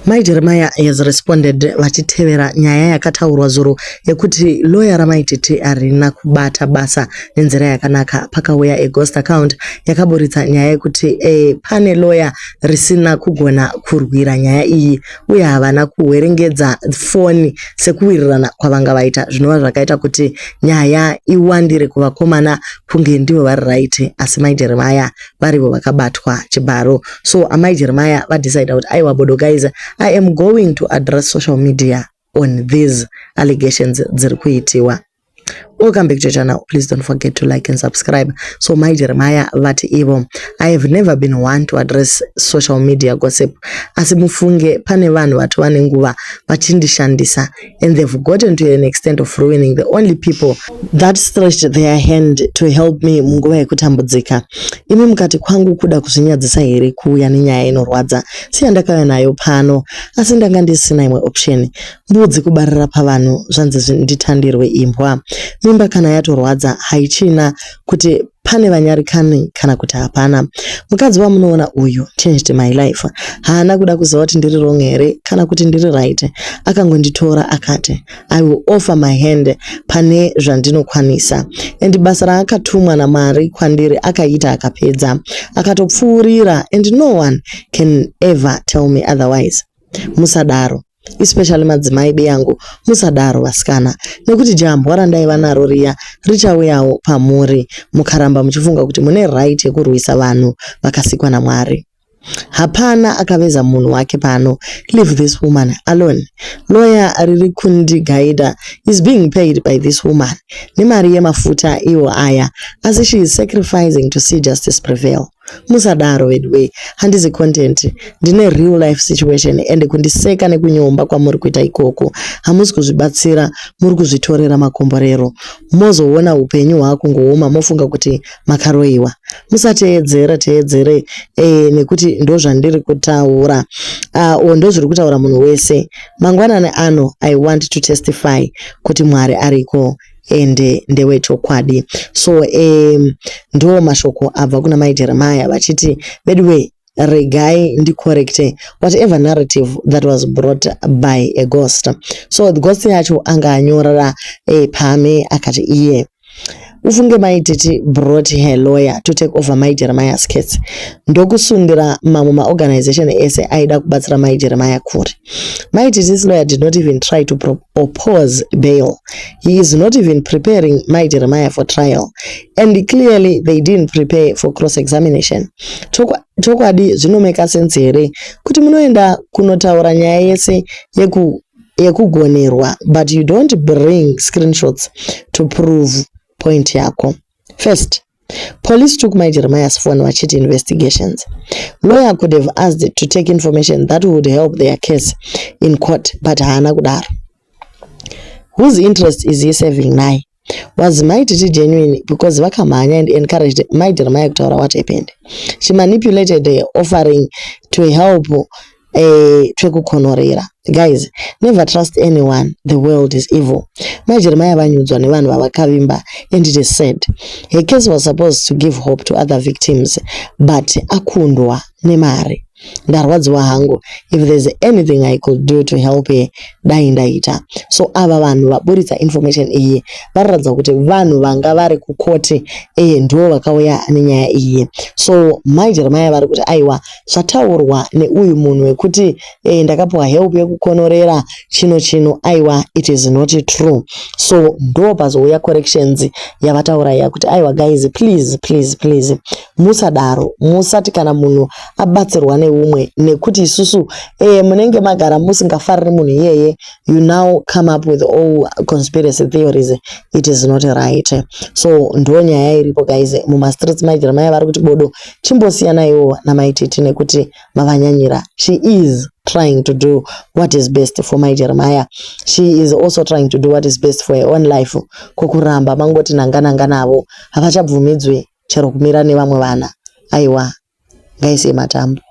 Mai Jeremiah has responded vachitevera nyaya yakataurwa zuro yekuti lawyer raMai Titi harina kubata basa nenzira yakanaka. Pakauya a ghost account yakaburitsa nyaya yekuti pane lawyer risina kugona kurwira nyaya iyi uye havana kuhwerengedza foni sekuwirirana kwavanga vaita, zvinova zvakaita kuti nyaya iwandire kuvakomana kunge ndivo vari right, asi Mai Jeremiah varivo vakabatwa chibharo. So amai Jeremiah vadecida kuti aiwa bodo guys, I am going to address social media on these allegations dziri kuitiwa. Welcome back to your channel. Please don't forget to like and subscribe. So Mai Jeremiah vati ivo, "I have never been one to address social media gossip, asi mufunge pane vanhu vatova nenguva vachindishandisa and they've gotten to an extent of ruining the only people that stretched their hand to help me munguva yekutambudzika. Imi mukati kwangu kuda kuzvinyadzisa here kuuya nenyaya inorwadza seyandakauya nayo pano? Asi ndanga ndisina imwe option. Mbudzi kubarira pavanhu, zvanzi nditandirwe imbwa. Mimba kana yatorwadza haichina kuti pane vanyarikani kana kuti hapana. Mukadzi wamunoona uyu changed my life. Haana kuda kuziva kuti ndiri wrong here kana kuti ndiri right. Akangonditora akati, 'I will offer my hand pane zvandinokwanisa,' and basa raakatumwa naMwari kwandiri akaita akapedza, akatopfuurira, and no one can ever tell me otherwise. Musadaro, especially madzimai beyangu, musadaro vasikana, nekuti jambwa randaiva naro riya richauyawo pamuri mukaramba muchifunga kuti mune right yekurwisa vanhu vakasikwa naMwari. Hapana akaveza munhu wake pano. Leave this woman alone. Lawyer riri kundigaida is being paid by this woman nemari yemafuta iwo aya, asi she is sacrificing to see justice prevail. Musadaro veduwe. Handizi content, ndine real life situation, ende kundiseka nekunyomba kwamuri kuita ikoko hamusi kuzvibatsira, muri kuzvitorera makomborero. Mozoona upenyu hwakungooma, mofunga kuti makaroyiwa. Musateedzera teedzere nekuti ndo zvandiri kutaura o ndo zviri kutaura munhu wese. Mangwanani ano I want to testify kuti Mwari ariko ende ndewechokwadi." So ndo mashoko abva kuna Mai Jeremiah vachiti veduwe, regai ndicorrecte whatever narrative that was brought by a ghost. So the ghost yacho anga anyorera pame akati iye, ufunge Mai Titi brought her lawyer to take over Mai Jeremiah's case, ndokusundira mamwe maorganization ese aida kubatsira Mai Jeremiah kure. Mai Titi's lawyer did not even try to oppose bail. He is not even preparing Mai Jeremiah for trial, and clearly they didn't prepare for cross examination. Chokwadi zvinomeka sense here kuti munoenda kunotaura nyaya yese yekugonerwa, but you don't bring screenshots to prove point yako? First, police took Mai Jeremiah's phone vachiti investigations. Lawyer could have asked to take information that would help their case in court, but haana kudaro. Whose interest is he serving naye? Was Mai Titi genuine because vakamhanya and encouraged Mai Jeremiah kutaura what happened? She manipulated her offering to help twekukonorera. Guys, never trust anyone. The world is evil. Mai Jeremiah vanyudzwa nevanhu vavakavimba, and it is said her case was supposed to give hope to other victims, but akundwa nemari. Ndarwadziwa hangu. If there's anything I could do to help her, dai ndaita." So ava vanhu vaburitsa information iyi varatidza kuti vanhu vanga vari kukoti ndo vakauya nenyaya iyi. So Mai Jeremiah vari kuti aiwa, zvataurwa neuyu munhu wekuti ndakapiwa help yekukonorera chino chino, aiwa, it is not true. So ndo pazouya corrections yavataura iya kuti aiwa guys, please, please, please, musadaro. Musati kana munhu abatsirwa neumwe nekuti isusu munenge magara musingafariri munhu iyeye, you now come up with all conspiracy theories. It is not right. So ndo nyaya iripo guys mumastreets. Mai Jeremiah vari kuti bodo, chimbosiyanaiwo naMai Titi nekuti mavanyanyira. She is trying to do what is best for Mai Jeremiah. She is also trying to do what is best for her own life. Kokuramba mangoti nanga nanga navo, havachabvumidzwi chero kumira nevamwe vana. Aiwa, ngaisiye matambo.